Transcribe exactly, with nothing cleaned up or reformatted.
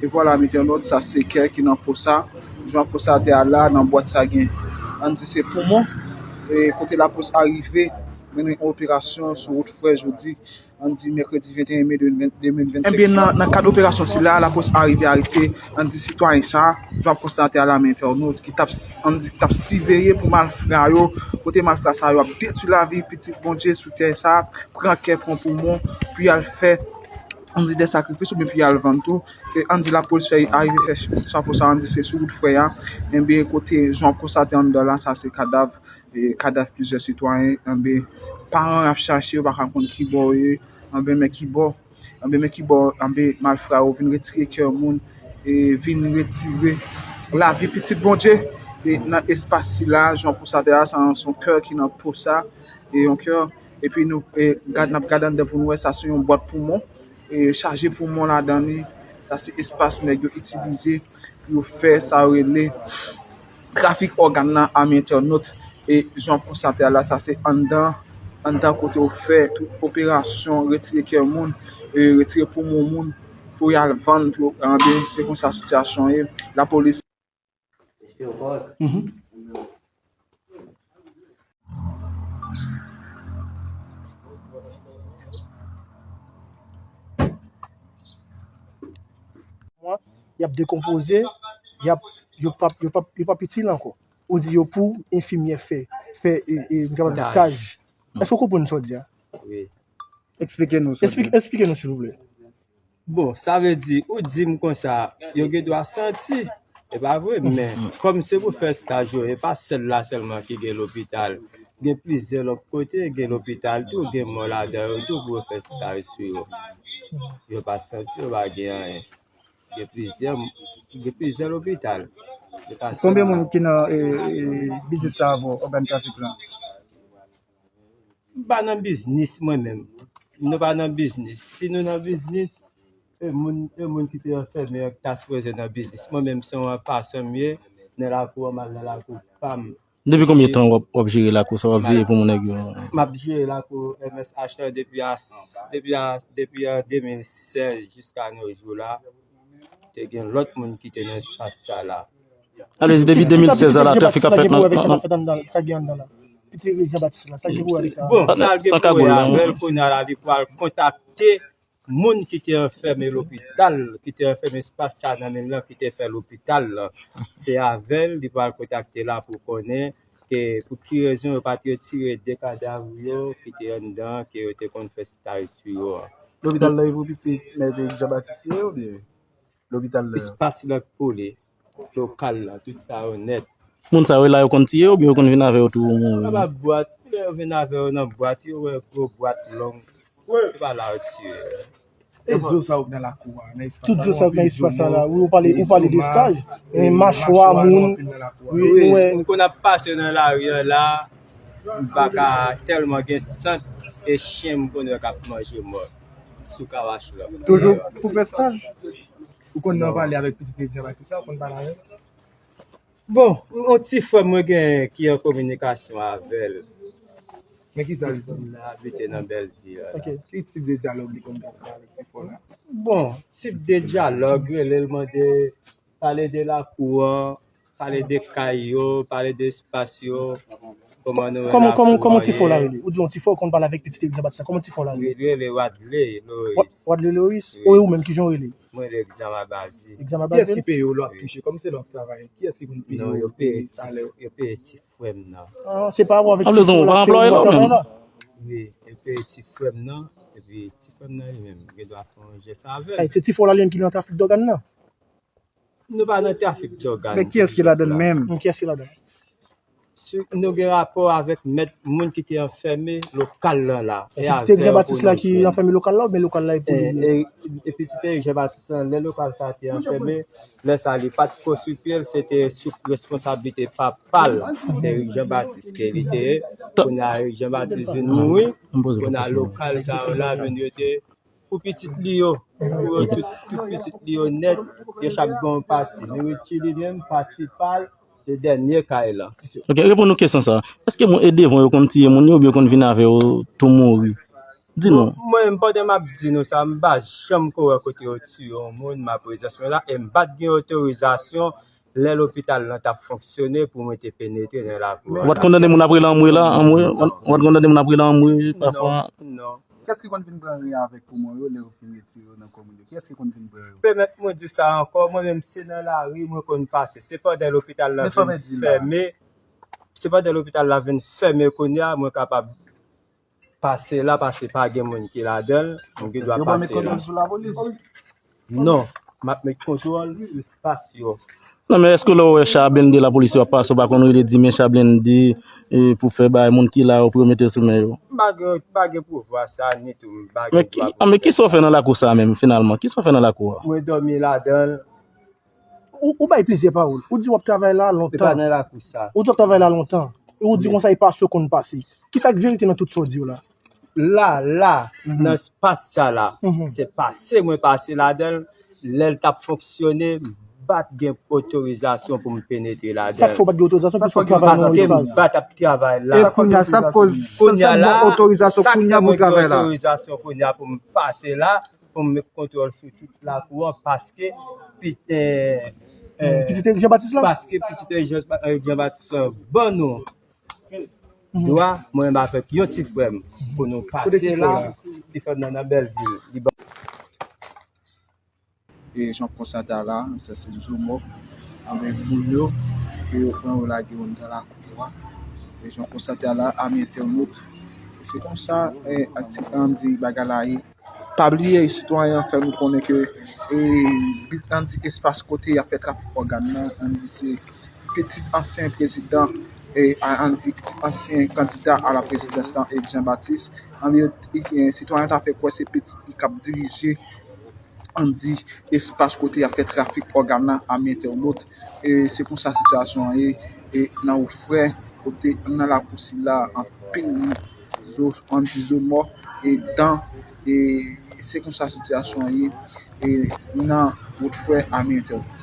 E vwala, mete yon nòt, sa se kè ki nan po sa. Jan po sa te a la, nan bwat sa gen, ann di se poumon. E kote lapòs arive, mennen yon operasyon sou wout Frè jodi, ann di mèkredi venteyen me de mil vennsenk. Ebyen, nan, nan kad operasyon sila, lapòs arive arete, ann di sitwayen sa, jan po sa te a la, men entènot, ki t ap, ann di, ki t ap siveye pou malfra yo, kote malfra sa yo ap detwi lavi pitit Bondye sou tè sa, pran kè, pran poumon, pou y al fè ann di de sakrifis oubyen pou y al vann tou. E ann di lapolis fè arive fè ch- sa pou sa, ann di se sou wout Frè a. Enben, kote jan konsa te anndan la, sa se kadav, e kadav plizyè sitwayen. Enben, paran ap chache, yo pa ka konn ki bò yo ye. Enben, men ki bò, enben, men ki bò, enben, malfra yo vin retire kè moun, e vin retire lavi pitit Bondye. E nan espas sila, jan konsa te a, sa se yon kè ki nan po sa, e yon kè. Epi nou, e, gad, n ap gade anndan pou nou wè, sa se yon bwat poumon, e chaje poumon ladan li. Sa se espas nèg yo itilize pou yo fè sa yo rele trafik ògàn nan, ami entènot. E jan w konstate a la, sa se anndan, anndan kote yo fè tout operasyon, retire kè moun, e retire poumon moun, pou y al vann, pou yo, anben, se konsa sitiyasyon ye. Lapolis. Mhm. Y ap dekonpoze, y ap, yo p ap, yo p ap, yo p ap itil ankò. Ou di yo pou enfimyè fè, fè, e, e, staj. Èske w konprann sa w di a? Wi. Eksplike nou sa w di a. Eksplike, eksplike nou, silvouplè. Bon, sa vle di, ou di m konsa, yo gen dwa santi, e pa vre, men kòm se pou fè staj yo, e pa sèl la sèlman ki gen lopital. Gen plizyè lòt kote, gen lopital tou, gen mò ladan yo tou pou yo fè staj sou yo. Yo pa santi, yo pa gen anyen. Gen plizyè, gen plizyè lopital. Yo pa santi. Konbyen moun ki nan, e, e, biznis sa avè w, ògàn trafik la? M pa nan biznis mwen menm. Nou pa nan biznis. Si nou nan biznis, e moun, e moun ki te anfème an ki ta sipoze nan biznis. Mwen menm se yon pasan m ye, nan lakou an, m al nan lakou pa m. Depi konbyen tan w ap, w ap jere lakou sa, w ap veye pou moun nèg yo? M ap jere lakou M S H la depi a, depi a, depi an de mil sèz jiska nou jou la. Te gen lòt moun ki te nan espas sa la. Alèz, depi de mil sèz a la, trafik ap fèt nan, nan, nan. Sa gen anndan la? Piti Jan Batis la, sa gen pou wè avè sa? Bon, sa gen pou wè avè l, kounye a la, li pral kontakte moun ki te anfème lopital, ki te anfème espas sa nan men l lan, ki te fè lopital lan. Se avè l, li pral kontakte la pou konnen ke pou ki rezon yo pa t retire de kadav yo ki te anndan, ke yo te konn fè staj sou yo an. Lopital la e pou pitit Mèt Jan Batis ye oubyen? Lopital la. Espas la pou li, lokal la, tout sa yo nèt. Moun sa yo la, yo konn tiye oubyen yo konn vin avè yo tou mouri? Anba bwat, lè yo vin avè yo nan bwat, yo wè gwo bwat long. Yo pa la yo tiye. E zo sa yo k nan lakou a, nan espas sa, tout zo sa yo k nan espas sa la, wi, ou pale, ou pale de staj, e machwa moun, wi, wi, m konn ap pase nan lari an la, m pa ka tèlman gen sant, e chen m konn wè k ap manje mò sou kawach la. Toujou pou fè staj? Ou konn nan pale avèk pitit Jan Batis sa, ou konn pale avè l? Bon, yon ti frè mwen gen ki an kominikasyon avè l. Men ki sa l di? Ti frè m nan abite nan Bèlvi a la. Ok. Ki tip de dyalòg li konn gen avèk ti frè w la? Bon, tip de dyalòg, rele l mande, pale de lakou an, pale de kay yo, pale de espas yo, kòman nou wè lakou an ye. Kòman, kòman, kòman ti frè w la rele? Ou di yon ti frè w konn pale avèk pitit Jan Batis la. Kòman ti frè w la rele? Li rele Wadley Loris. Wa-, Wadley Loris? Wi. Ou, ou menm, kijan w rele? Mwen rele Exama Bazil. Exama Bazil? Kiyès ki peye w lè w ap touche? Kòm se lè w ap travay, kiyès ki konn peye w? Non, yo peye ti, yo peye ti frè m nan. Ah, se pa rapò avèk ti frè w la ke w pa travay la? Wi, yo peye ti frè m nan, epi ti frè m nan li menm, gen dwa fè yon jès avè l. Ay, se ti frè w la li menm ki nan trafik dògàn nan? Nou pa nan trafik dògàn. Men kiyès ki ladan l menm? Kiyès ki ladan l? Si nou gen rapò avèk mèt moun ki te anfème lokal lan la. E avè Jan Batis la ki anfème lokal la, oubyen lokal la e pou li? E, e, e pitit Jan Batis lan, lè lokal sa te anfème, lè sa li pa t ko sou pye l, se te sou responsablite papa l, Eric Jan Batis ke li te ye. Kounye a Eric Jan Batis vin mouri, kounye a lokal sa yo la vin rete pou pitit li yo, pou yo tout, tout pitit li yo nèt, yo chak gen yon pati. Merichi li menm, pati pa l, se dènye kay lan. Ok, reponn nou kesyon sa. Èske moun e devan yo konn tiye moun yo oubyen yo konn vin avè yo tou mouri? Di nou. Mwen menm, pandan m ap di nou sa, m pa janm ko wè kote yo tiye yon moun, m a prezans mwen la, e m pa t gen otorizasyon lè lopital lan t ap fonksyone pou mwen te penetre nan lakou a. W a t konn tande moun ap rele anmwe la, anmwe, w a t konn tande moun ap rele anmwe pafwa. Non. Kiyès ki konn vin pran ri avèk poumon yo lè yo fin retire yo nan kòm yo? Kiyès ki konn vin pran yo? Pèmèt mwen di sa ankò, mwen menm se nan lari mwen konn pase. Se pandan lopital la vin fèmen, se pandan lopital la vin fèmen kounye a, mwen kapab pase la, paske pa gen moun ki ladan l, mwen gen dwa pase la. Non, m ap met kontwòl sou espas yo. Non, men èske lè w wè cha blende lapolis yo ap pase, w pa konn rele di men cha blende pou fè bay moun ki la yo pou yo mete sou men yo? M pa gen, pa gen pouvwa sa, ni tou m pa gen dwa pou. Men kisa w fè nan lakou sa menm, finalman? Kisa w fè nan lakou a? Mwen dòmi ladan l. Ou, ou bay plizyè pawòl. Ou di w ap travay la lontan. Se pa nan lakou sa. Ou di w ap travay la lontan. E ou di konsa e pase w konn pase. Kisa k verite nan tout sa w di yo la? La, la, nan espas sa la, se pase mwen pase ladan l. Lè l t ap fonksyone, m pa t gen otorizasyon pou m penetre ladan l. Sa k fè w pa t gen otorizasyon? Paske w ap travay nan yon espas. Paske m pa t ap travay la. E kounye a, sa k koz, sa k ban w otorizasyon kounye a pou w travay la? Otorizasyon kounye a pou m pase la, pou m met kontwòl sou tout lakou an, paske pitit, pitit Eric Jean Baptiste la? Paske pitit Eric Jean Baptiste la ban nou dwa, mwen menm avèk yon ti frè m, pou nou pase la. Ti frè m nan nan Bèlvil. Li ban E jan w konstate a la, sa se zo mò avèk boul yo, ke yo pran yo lage yo anndan lakou a. E jan w konstate a la, ami entènot, se konsa, e, akti-, ann di bagay la ye. Pa bliye, sitwayen an fè nou konnen ke, e, bit, ann di espas kote y ap fè trafik ògàn nan, ann di se pitit ansyen prezidan, e, a, ann di pitit ansyen kandida a la prezidans lan, Eric Jean Baptiste. Ann di, e, sitwayen an ta fè kwè se pitit li k ap dirije ann di espas kote y ap fè trafik ògàn nan, ami entènot. E se konsa sitiyasyon an ye, e nan wout frè, kote nan lakou sila, anpil zo, ann di zo mò, e dan, e se konsa sitiyasyon an ye, e nan wout frè, ami entènot.